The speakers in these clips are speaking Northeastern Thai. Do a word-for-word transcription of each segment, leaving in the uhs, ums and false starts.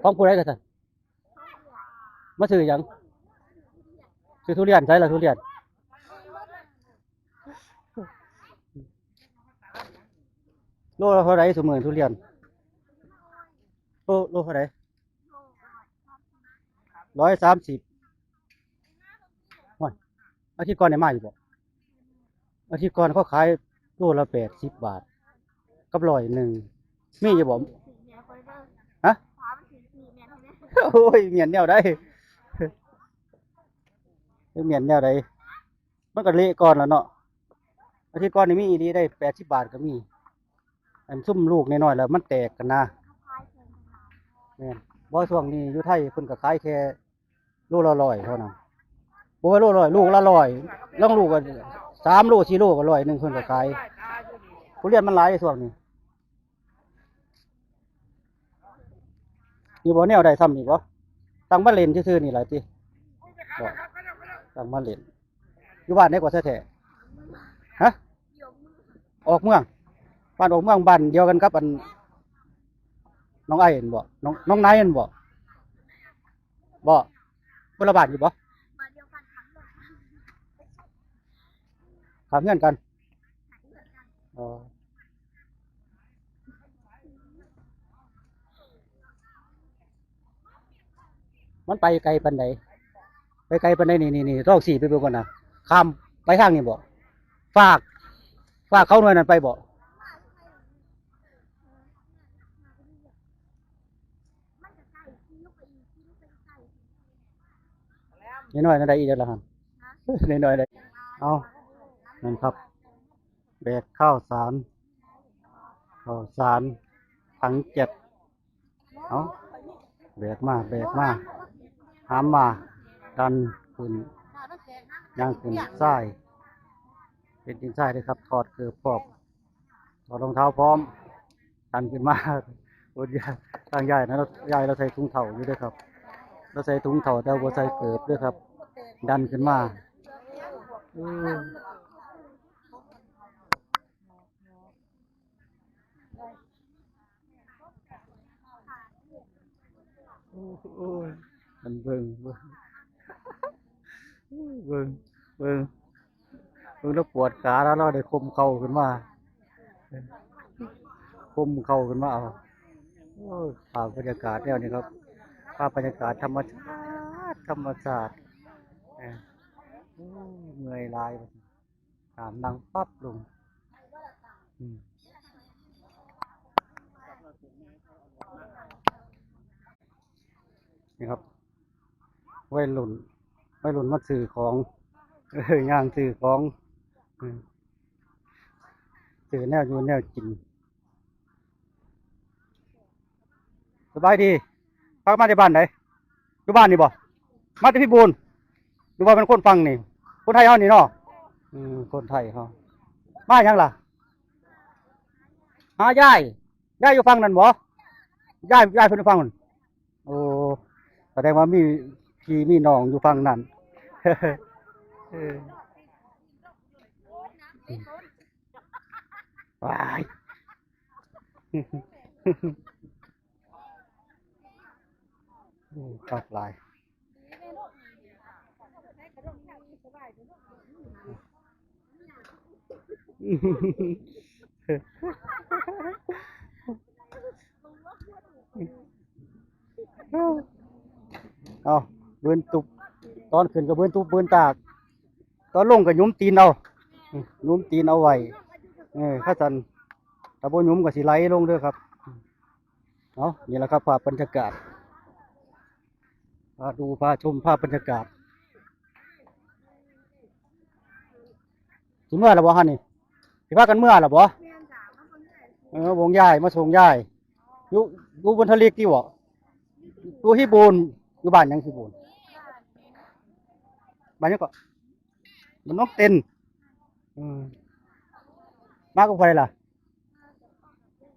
ของผู้ใดก็ซั่น มาซื้อหยัง ซื้อทุเรียน ใส่ละทุเรียน โลละเท่าใดซุมื้อทุเรียน โล โลเท่าใด ร้อยสามสิบ โอ้ย อาทิตย์ก่อนได้มาอยู่บ่ อาทิตย์ก่อนเขาขายโลละแปดสิบบาท กับร้อยหนึ่ง มีอยู่บ่ ฮะ โอ้ย เมียนแนวใด เมียนแนวใด มันก็เละก่อนแล้วเนาะ อาทิตย์ก่อนนี่มีอีหลีได้แปดสิบบาทก็มี อันซุ่มลูกน้อยๆแล้วมันแตกกันนะ แม่น บ่ ช่วงนี้อยู่ไทยเพิ่นก็ขายแค่โลละร้อยเท่านั้น บ่ว่าโลละร้อย ลูกละร้อย ลางลูกก็สามโล สี่โลก็ร้อยหนึ่งเพิ่นก็ขาย ทุเรียนมันหลายช่วงนี้ นี่บ่ แนวใดซ้ำนี่บ่ ตั้งมาเล่นซื่อๆนี่ล่ะติ บ่ ตั้งมาเล่น อยู่บ้านใดกว่าแท้ๆ ฮะ ออกเมือง บ้านออกเมือง บ้านเดียวกันกับอัน น้องไอ้นั่นบ่ น้อง น้องไนท์นั่นบ่ บ่ คนละบ้านอยู่บ่ ข้างเฮือนกัน อ๋อ มันไปไกลปานใด ไปไกลปานใด นี่ นี่ นี่ ลองชี้ไปเบิ่งก่อนนะ ข้ามไปทางนี้บ่ ฟาก ฟากเขาหน่วยนั้นไปบ่ น้อยๆนั่นได้อีกแล้วล่ะหั่น น้อยๆได้ เอา นั่นครับ แบกข้าวสาร ข้าวสาร ถังเจ็ด เอา แบกมา แบกมา หามมา ดันขึ้น ย่างขึ้นทราย เป็นดินทรายเลยครับ ถอดเกิบพร้อม ถอดรองเท้าพร้อม ดันขึ้นมา โอ้ย ทางยายนะ ยายเราใส่ถุงเท้าอยู่เด้อครับ เราใส่ถุงเท้าแต่บ่ใส่เกิบเด้อครับ ดันขึ้นมา อืม โอ้ย มันเบิ่ง เบิ่ง เบิ่ง เบิ่ง เบิ่งแล้วปวดขาแล้ว เราได้คมเข่าขึ้นมา คมเข่าขึ้นมาเอา โอ้ย ภาพบรรยากาศแนวนี้ครับ ภาพบรรยากาศธรรมชาติ ธรรมชาติ เออ โอ้ย เมื่อยหลาย อาบน้ำปั๊บลง อืม นี่ครับ วัยรุ่น วัยรุ่นมาซื้อของ เออ ย่างซื้อของ อืม ซื้อแนวอยู่แนวกิน สบายดี พามาจากบ้านไหน อยู่บ้านนี่บ่ มาจากพิบูล หรือว่าเป็นคนฝั่งนี่ คนไทยเฮานี่เนาะ อืม คนไทยเฮา มาหยังล่ะ หายาย ยายอยู่ฝั่งนั้นบ่ ยาย ยายเพิ่นอยู่ฝั่งนั้น โอ้ แสดงว่ามีพี่มีน้องอยู่ฝั่งนั้น เออ ว้าย โอ้ คักหลาย เอา เบิ่นตุบ ตอนขึ้นก็เบิ่นตุบเบิ่นตาก ตอนลงก็หยุมตีนเอา หยุมตีนเอาไว้ เออ คันซั้น ถ้าบ่หยุมก็สิไหลลงเด้อครับ เอา นี่แหละครับ ภาพบรรยากาศ พาดู พาชมภาพบรรยากาศ สิเมือแล้วบ่ฮะนี่ สิพากันเมือแล้วบ่ เออ วงยาย มาส่งยาย อยู่ อยู่บุญทลิกติบ่ อยู่พิบูล อยู่บ้านหยังพิบูล บ้านหยังเกาะ บ้านน้องเต็น อืม มากับใครล่ะ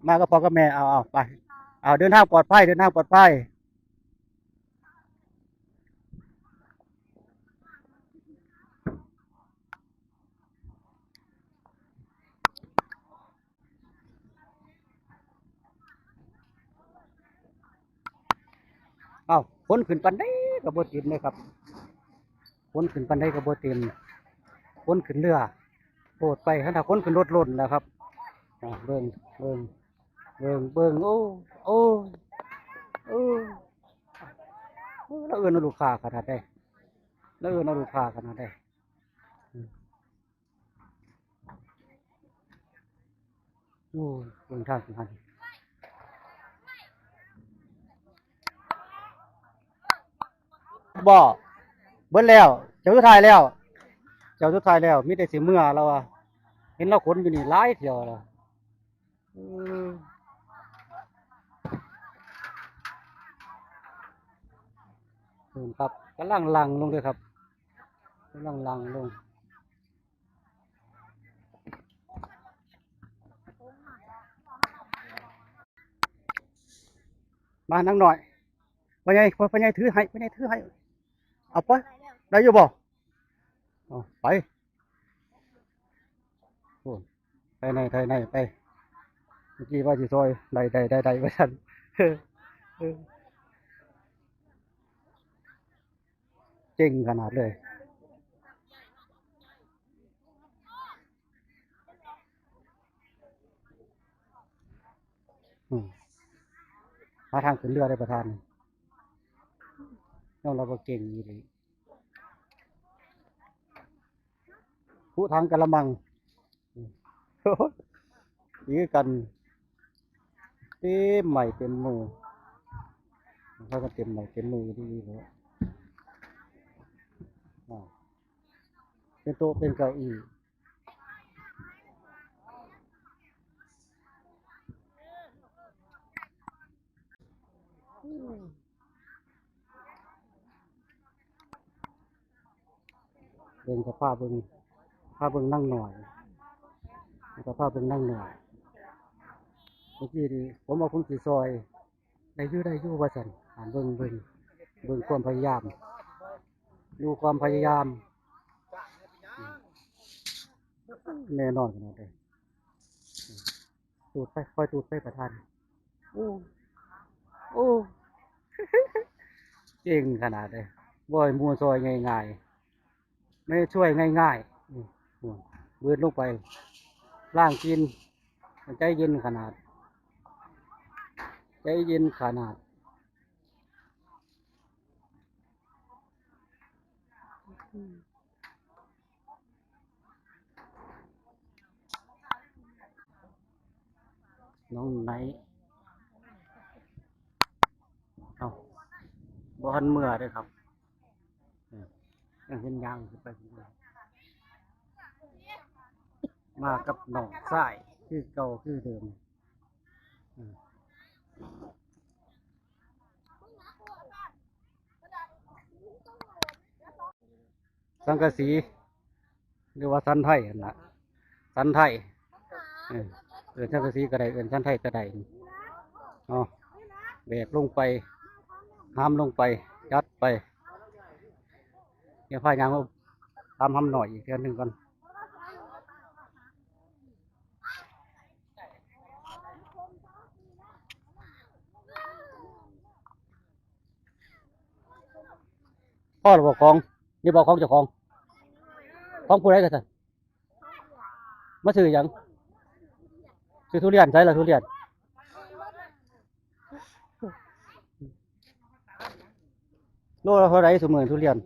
มากับพ่อกับแม่ เอา เอา ไป เอา เดินทางปลอดภัย เดินทางปลอดภัย เอ้า คนขึ้นปานใดก็บ่เต็มเลยครับ คนขึ้นปานใดก็บ่เต็ม คนขึ้นเรือโพดไป คันถ้าคนขึ้นรถล้นแล้วครับ อ่า เบิ่ง เบิ่ง เบิ่ง เบิ่ง โอ้ โอ้ โอ้ โอ้ แล้วเอิ้นเอาลูกค้าขนาดใด แล้วเอิ้นเอาลูกค้าขนาดใด อืม โอ้ย เบิ่งทางสิหัน บ่ เบิดแล้ว เจ้าสุดท้ายแล้ว เจ้าสุดท้ายแล้ว มีแต่สิเมือแล้วว่ะ เห็นเราขนอยู่นี่หลายเที่ยวแล้ว เออ เบิ่งครับ กำลังหลั่งลงเลยครับ กำลังหลั่งลง มานั่งหน่อย พ่อใหญ่ พ่อ พ่อใหญ่ถือให้ พ่อใหญ่ถือให้ เอาไป ได้อยู่บ่ เอาไป โอ้ ไปใน ไปใน ไป เมื่อกี้ว่าสิซอย ได้ ได้ ได้ ได้ ว่าซั่น เออ เจ๋งขนาดเลย อืม หาทางขึ้นเรือได้ประธาน ยอมรับว่าเก่งอีหลี ผู้ทั้งกะละมัง อืม อีกกัน เต็มไม้เต็มมือ เขาก็เต็มไม้เต็มมือดีเลย อ่า เป็นโต๊ะเป็นเก้าอี้ เบิ่งสภาพเบิ่ง พาเบิ่งนางน้อย สภาพเบิ่งนางน้อย เมื่อกี้นี่ผมเอาผมสิซอย ได้อยู่ ได้อยู่ ว่าซั่น อ่านเบิ่ง เบิ่ง เบิ่งความพยายาม ดูความพยายาม แน่นอนขนาดเลย ตูดไป ค่อยตูดไปประธาน โอ้ โอ้ เก่งขนาดเลย บ่อยหมู่ซอยง่ายๆ ไม่ช่วยง่ายๆ อืม อืม วืดลงไป ล้างกิน มันใจเย็นขนาด ใจเย็นขนาด น้องไนท์ เอ้า บ่ทันเมือเด้อครับ เออ ยังเห็นยางขึ้นไปข้างบน มากับน้องชาย คือเก่าคือเดิม อืม สังกะสี หรือว่าสันไทหั่นล่ะ สันไท เออ เอิ้นสังกะสีก็ได้ เอิ้นสันไทก็ได้ เอา แบกลงไป หามลงไป จัดไป เดี๋ยวพายางมาตามหำหน่อยอีกเทื่อหนึ่งก่อน พ่อหรือบอกของ นี่บอกของเจ้าของ ของผู้ใดก็สั่น มาซื้อหยัง ซื้อทุเรียน ใส่ละทุเรียน โลละเท่าไหร่ซุมื้อทุเรียน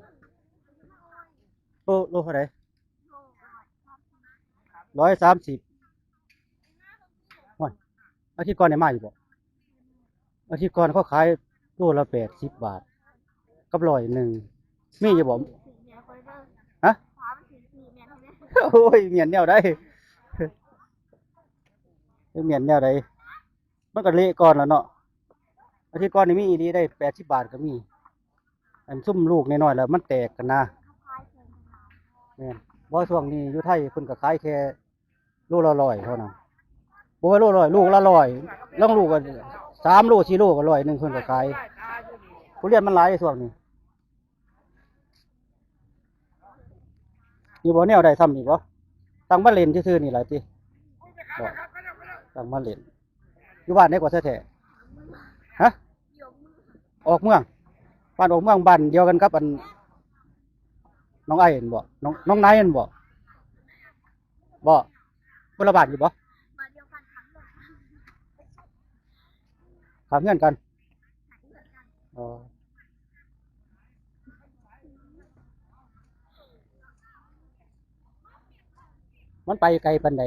โล โลเท่าไหร่ ร้อยสามสิบ โอ้ย อาทิตย์ก่อนได้มาอยู่บ่ อาทิตย์ก่อนเขาขายโลละแปดสิบบาท กับร้อยหนึ่ง มีอยู่บ่ ฮะ โอ้ย เมียนแนวใด เมียนแนวใด มันก็เละก่อนแล้วเนาะ อาทิตย์ก่อนนี่มีอีหลีได้แปดสิบบาทก็มี อันซุ่มลูกน้อยๆแล้วมันแตกกันนะ แม่น บ่ ช่วงนี้อยู่ไทยเพิ่นก็ขายแค่โลละร้อยเท่านั้น บ่ว่าโลละร้อย ลูกละร้อย ลางลูกก็สามโล สี่โลก็ร้อยหนึ่งเพิ่นก็ขาย ทุเรียนมันหลายช่วงนี้ นี่บ่แนวใดซ้ำนี่บ่ ตั้งมาเล่นซื่อๆนี่ล่ะติ บ่ ตั้งมาเล่น อยู่บ้านไหนกว่าแท้ๆ ฮะ ออกเมือง บ้านออกเมืองบ้านเดียวกันกับอันน้องไอ้นั่นบ่ น้องน้องนายนั่นบ่ บ่ คนละบ้านอยู่บ่ ข้างเฮือนกัน อ๋อ มันไปไกลปานใด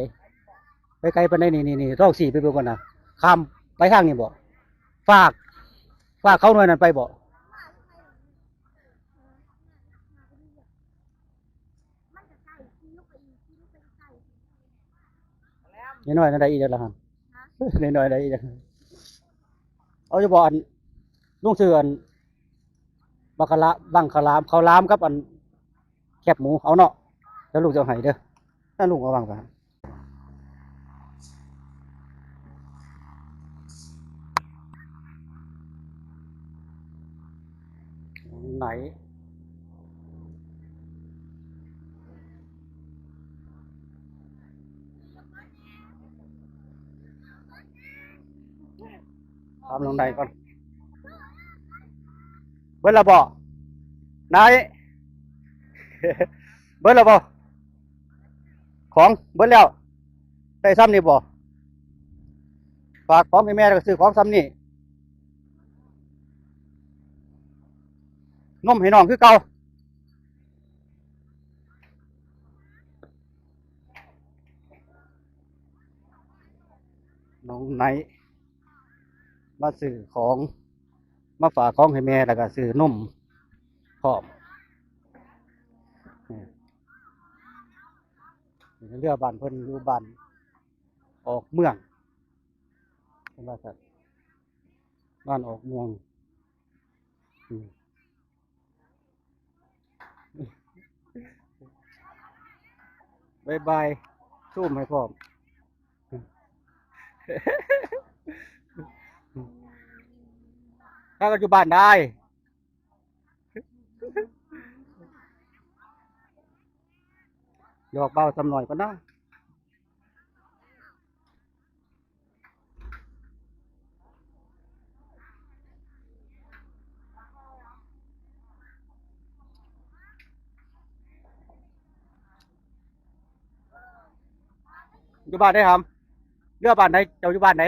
ไปไกลปานใด นี่นี่นี่ ต้องสี่ไปเบิ่งก่อนนะ ข้ามไปทางนี้บ่ ฝาก ฝากเขาหน่วยนั้นไปบ่ น้อยๆนั่นได้อีกแล้วหั่น น้อยๆได้อีกแล้ว เอาอยู่บ่ อัน ลุงซื้ออัน บักกะละ บังขะลาม ข้าวหลามกับอัน แคบหมู เอาเนาะ แล้วลุงจะเอาให้เด้อ ถ้าลุงเอาวางไป ไหน ถามลงในก่อน เบิดและบ่ นาย เบิดและบ่ ของเบิดแล้ว ได้ซ้ำนี่บ่ ฝากของให้แม่แล้วก็ซื้อของซ้ำนี่ นมให้น้องคือเก่า น้องไนท์ มาซื้อของ มาฝากของให้แม่ แล้วก็ซื้อนมพร้อม นี่เรือบ้านเพิ่นอยู่บ้านออกเมือง เพิ่นว่าซั่น บ้านออกเมือง อืม บ๊ายบาย ซูมให้พร้อม ถ้าปัจจุบันได้ หยอกเบาซ้ำหน่อยก็เนาะ อยู่บ้านใดครับ เรือบ้านใด เจ้าอยู่บ้านใด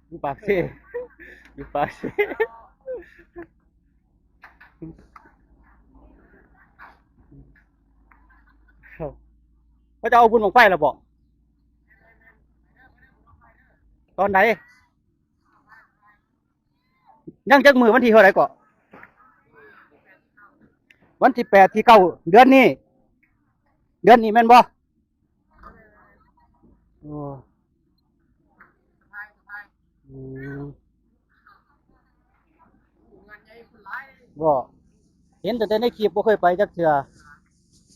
อยู่ปากเซ อยู่ปากเซ เขาจะเอาบุญบั้งไฟแล้วบ่ ตอนไหน ยังจักมื้อ วันที่เท่าไหร่เกาะ วันที่แปด ที่เก้า เดือนนี้ เดือนนี้แม่นบ่ โอ้ อืม บ่ เห็นแต่ในคลิป บ่เคยไปจักเทื่อ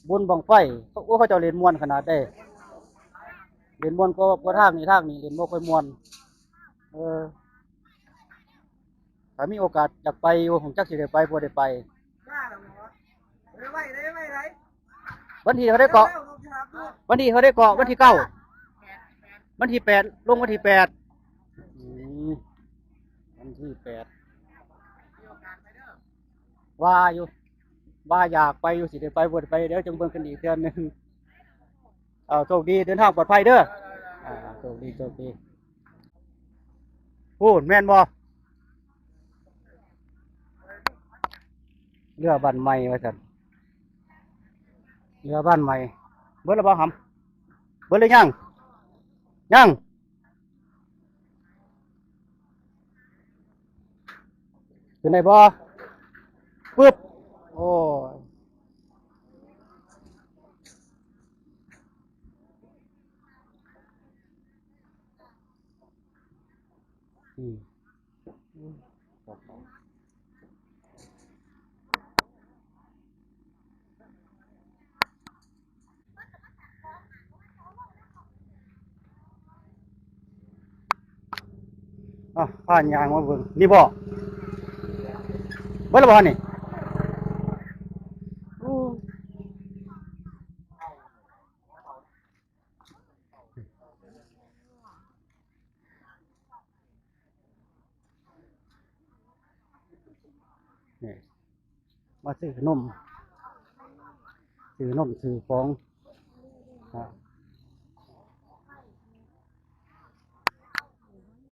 บุญบั้งไฟ โอ้ เขาเจ้าเล่นม่วนขนาดใด เล่นม่วนกว่า กว่าทางนี้ ทางนี้เล่นบ่ค่อยม่วน เออ ถ้ามีโอกาสอยากไปอยู่ ผมจักสิได้ไปบ่ได้ไป วันที่เท่าใดเกาะ วันที่เท่าใดเกาะ วันที่เก้า วันที่แปด ลงวันที่แปด อืม วันที่แปด ว่าอยู่ ว่าอยากไปอยู่ สิได้ไปบ่ได้ไป เดี๋ยวจั่งเบิ่งกันอีกเทื่อหนึ่ง เอา โชคดี เดินทางปลอดภัยเด้อ อ่า โชคดี โชคดี พู้นแม่นบ่ เรือบ้านใหม่ว่าซั่น เรือบ้านใหม่ เบิดแล้วบ่หำ เบิดหรือยัง ยัง ขึ้นได้บ่ ปึ๊บ โอ้ย อืม อ่ะ พาย่างมาเบิ่ง นี่บ่ เบิดแล้วบ่นี่ โอ้ นี่ มาซื้อขนม ซื้อนมซื้อของ อ่า